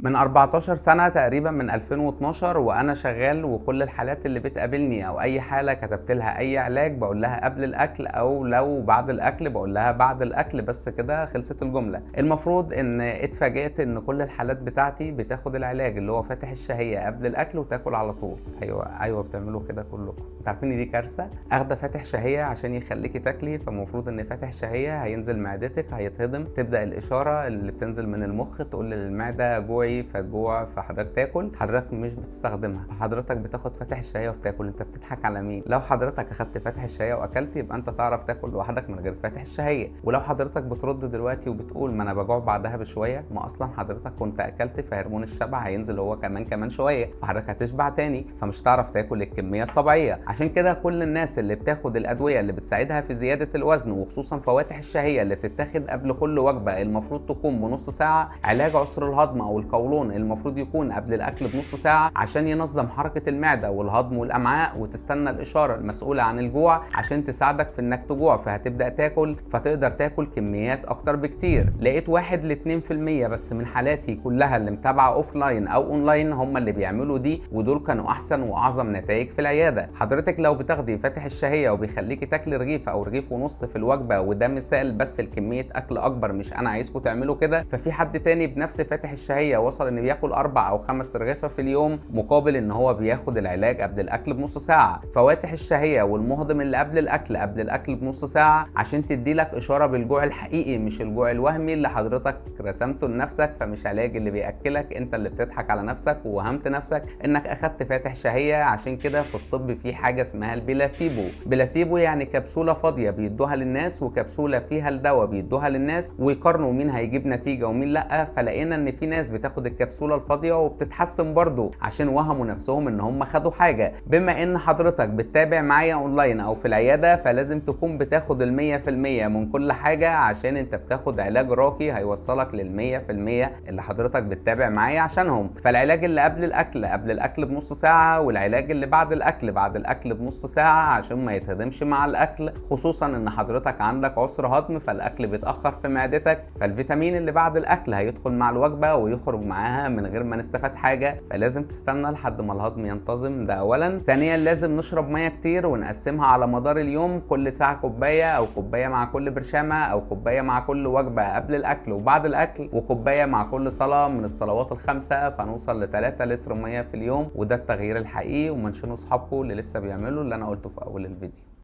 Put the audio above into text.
من 14 سنة تقريبا، من 2012 وانا شغال، وكل الحالات اللي بتقابلني او اي حالة كتبت لها اي علاج بقول لها قبل الاكل، او لو بعد الاكل بقول لها بعد الاكل، بس كده خلصت الجملة. المفروض ان اتفاجئت ان كل الحالات بتاعتي بتاخد العلاج اللي هو فاتح الشهية قبل الاكل وتاكل على طول. ايوه ايوه، بتعملوا كده كلكم. انتوا عارفين ان دي كارثة؟ اخده فاتح شهية عشان يخليكي تاكلي، فالمفروض ان فاتح شهية هينزل معدتك هيتهضم، تبدأ الاشارة اللي بتنزل من المخ تقول للمعدة جوعي فتجوع، فحضرتك تاكل. حضرتك مش بتستخدمها، حضرتك بتاخد فاتح الشهية وبتاكل. انت بتضحك على مين؟ لو حضرتك اخدت فاتح الشهية واكلت يبقى انت تعرف تاكل لوحدك من غير فاتح الشهية. ولو حضرتك بترد دلوقتي وبتقول ما انا بجوع بعدها بشوية، ما اصلا حضرتك كنت اكلت، فهرمون الشبع هينزل هو كمان شوية، فحضرتك هتشبع تاني، فمش هتعرف تاكل الكمية الطبيعية. عشان كده كل الناس اللي بتاخد الادوية اللي بتساعدها في زيادة الوزن، وخصوصا فواتح الشهية اللي بتتاخد قبل كل وجبة المفروض تكون بنص ساعة، علاج عسر الهضم او القولون المفروض يكون قبل الاكل بنص ساعة عشان ينظم حركة المعدة والهضم والامعاء، وتستنى الاشارة المسؤولة عن الجوع عشان تساعدك في انك تجوع، فهتبدا تاكل، فتقدر تاكل كميات اكتر بكتير. لقيت 1 ل 2% بس من حالاتي كلها اللي متابعه offline او اونلاين هم اللي بيعملوا دي، ودول كانوا احسن واعظم نتائج في العيادة. حضرتك لو بتاخدي فاتح الشهية وبيخليكي تاكلي رغيف او رغيف ونص في الوجبة، وده مثال بس لكميه اكل اكبر، مش انا عايزكم تعملوا كده، ففي حد تاني بنفس فاتح الشهية وصل ان بياكل 4 او 5 رغيفه في اليوم مقابل ان هو بياخد العلاج قبل الاكل بنص ساعة. فواتح الشهية والمهضم اللي قبل الاكل قبل الاكل بنص ساعة عشان تدي لك اشارة بالجوع الحقيقي، مش الجوع الوهمي اللي حضرتك رسمته لنفسك. فمش علاج اللي بياكلك، انت اللي بتضحك على نفسك ووهمت نفسك انك اخدت فاتح شهية. عشان كده في الطب في حاجة اسمها ال placebo. placebo يعني كبسولة فاضية بيدوها للناس وكبسوله فيها الدواء بيدوها للناس، ويقارنوا مين هيجيب نتيجة ومين لا. فلقينا ان في ناس بتاخد الكبسولة الفاضيه وبتتحسن برضو عشان وهموا نفسهم ان هم خدوا حاجة. بما ان حضرتك بتتابع معايا اونلاين او في العيادة، فلازم تكون بتاخد 100% من كل حاجة، عشان انت بتاخد علاج راقي هيوصلك 100% اللي حضرتك بتتابع معايا عشانهم. فالعلاج اللي قبل الاكل قبل الاكل بنص ساعة، والعلاج اللي بعد الاكل بعد الاكل بنص ساعة عشان ما يتهضمش مع الاكل، خصوصا ان حضرتك عندك عسر هضم فالاكل بيتاخر في معدتك، فالفيتامين اللي بعد الاكل هيدخل مع الوجبة ويخرج معاها من غير ما نستفاد حاجة، فلازم تستنى لحد ما الهضم ينتظم. ده اولا. ثانيا لازم نشرب مية كتير ونقسمها على مدار اليوم، كل ساعة كوباية، او كوباية مع كل برشامه، او كوباية مع كل وجبة قبل الاكل وبعد الاكل، وكوبايه مع كل صلاة من الصلوات الخمسة، فنوصل ل 3 لتر مية في اليوم. وده التغيير الحقيقي. ومنشنوا اصحابكم اللي لسه بيعملوا اللي انا قلته في اول الفيديو.